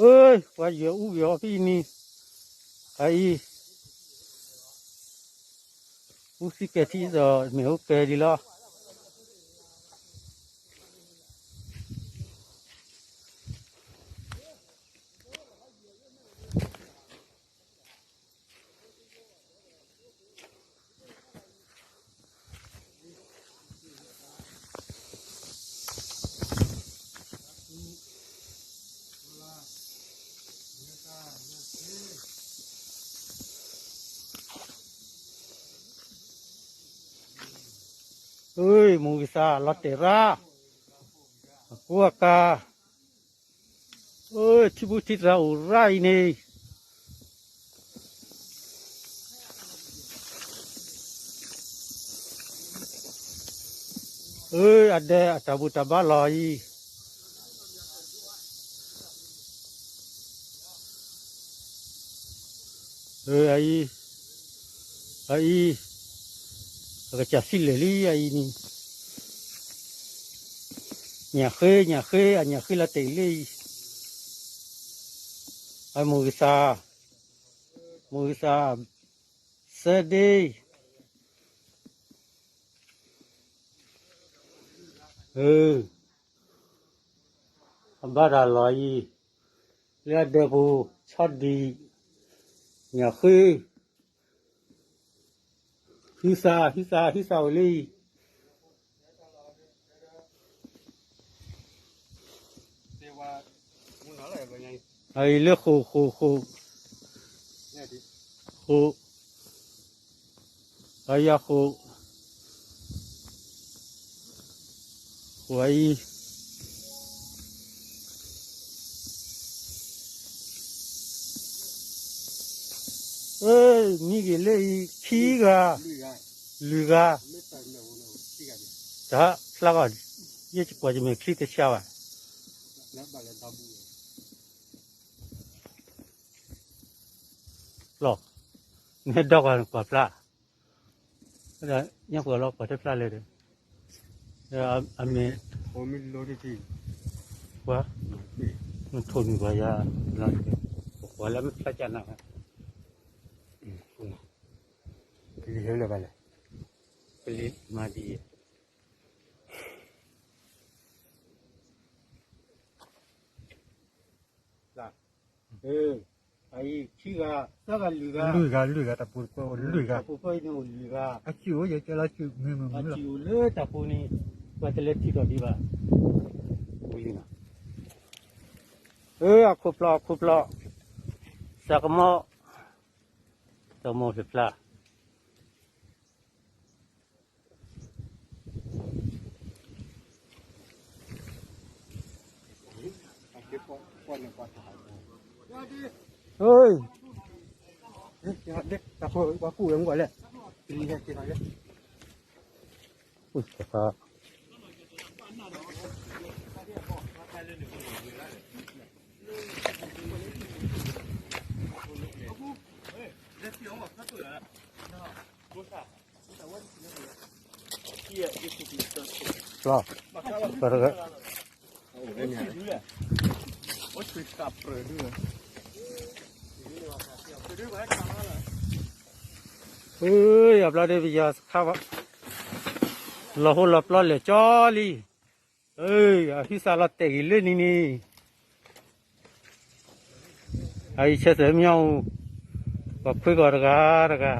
အၢ ပှၤယွၤအူဂ့ၤအီၤဖဲအံၤန့ၣ်, အအံၤ, အူသံကဲၤထံဒီး မ့ၢ်အိၣ်ကဲဒ်လီၤ. အၢ မိၢ်ဂံၢ်သၣ် လီၤတဲာ်ရၣ်, အကူအကၤ, အၢ ထံဖိထံသၣ်အိၣ်ရၣ်အံၤန့ၣ် အၢ အဒဲအတၢ်ဘူၣ်တၢ်ဘါလီၤအံၤ, အၢ အအံၤ, အအံၤ, အကစၢ်စံၣ်လဲၣ်လံ အအံၤန့ၣ်, ညၣ်ဃ့ ညၣ်ဃ့ အညၣ်ဃ့လီၤတဲာ်လံအံၤ, အမိၢ်ဂံၢ်သၣ်, မိၢ်ဂံၢ်သၣ်, စဲဒ့, အၢ အဘၣ်တၢ်လီၤအံၤ, လၢအဒဲပူၤ, ဆီဒံၣ်, ညၣ်ဃ့, ဟံးသၣ် ဟံးသၣ် ဟံးသၣ်အိၣ်လံအံၤ, အအံၤလၢဃိာ် ဃိာ် ဃိာ်, ဃိာ်, အယၤဃိာ်, ဃိာ်အံၤ, မံဂ့ၤလၢအံၤ ခံဂၤ, လွံၢ်ဂၤ, တၢ်ဖျါဂီၢ်, ယဲၢ်ကွၢ်ယမဲာ်ချံတဆါဘၣ် လီၤ, နဟဲဒီကွၢ်ကွၢ်ဖျါ, ညၣ်ကွၢ်လီၤကွၢ်တဖျါလဲၣ်ဒီး, အမ့ၢ်, ပှၤ, နထိၣ်နုာ်ပှၤယၤ, ပကွၢ်လၢမ့ၢ်ဖျါကနၤ, ပလံၤဟဲလၢၤဘၣ်လဲၣ်, ပလံၤမၤဒ်အံၤ အံၤ ခံဂၤ, သၢဂၤ လွံၢ်ဂၤ, လွံၢ်ဂၤ လွံၢ်ဂၤ တၢ်ပူၤတပူၤအိၣ်လွံၢ်ဂၤ, တၢ်ပူၤဖဲအံၤန့ၣ်အိၣ်လွံၢ်ဂၤ, အစုၣ်အိၣ်ယဲၢ်ကဲလီၤစုၣ်မုာ်မုာ်လီၤ, အစုၣ်အိၣ်လၢတၢ်ပူၤန့ၣ်, ပှၤတလဲၤထံၣ်ထီၣ်ဒံးဘၣ်, ဝံၤလံနီၤ, အၢ အခိၣ်ဖျီၣ် အခိၣ်ဖျီၣ်, သးကမီၤ, သးကမီၤဖျါဖျါ အၢ ယဘျီဒီးပယီၤစခါဘၣ်, လီၤဟိလီၤပျီလဲၤကၠီလံ, အၢ အဟံးစးလီၤတဲာ်ဂ့ၤလၢန့ၣ်န့ၣ် အအံၤဆဲးသၢမညီအိၣ်, ပှၤဖှ့ကီးတဂၤတဂၤ,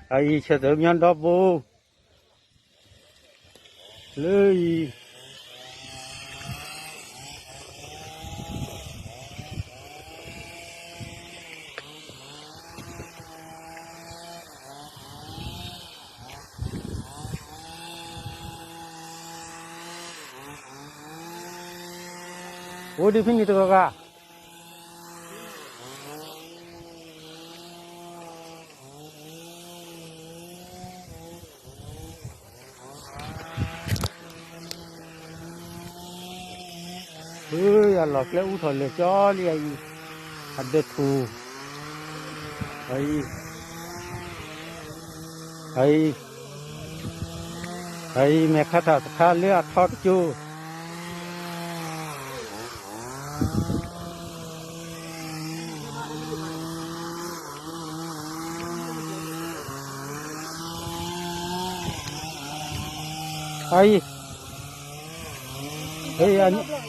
အအံၤဆဲးသၢမညီဒီဘိ, လၢအံၤ အိၣ်ဒံးဖဲန့ၣ်တဂၤဂၤ, အၢ အလီၢ်ကျဲအူထီၣ်လဲၤကၠီလံအံၤ, အဒၢထူၣ်, အံၤ, အံၤ, အံၤ မဲာ်ခါထၣ်တခါလၢအထီတကၠိ အံၤ, ဟ့ၣ်,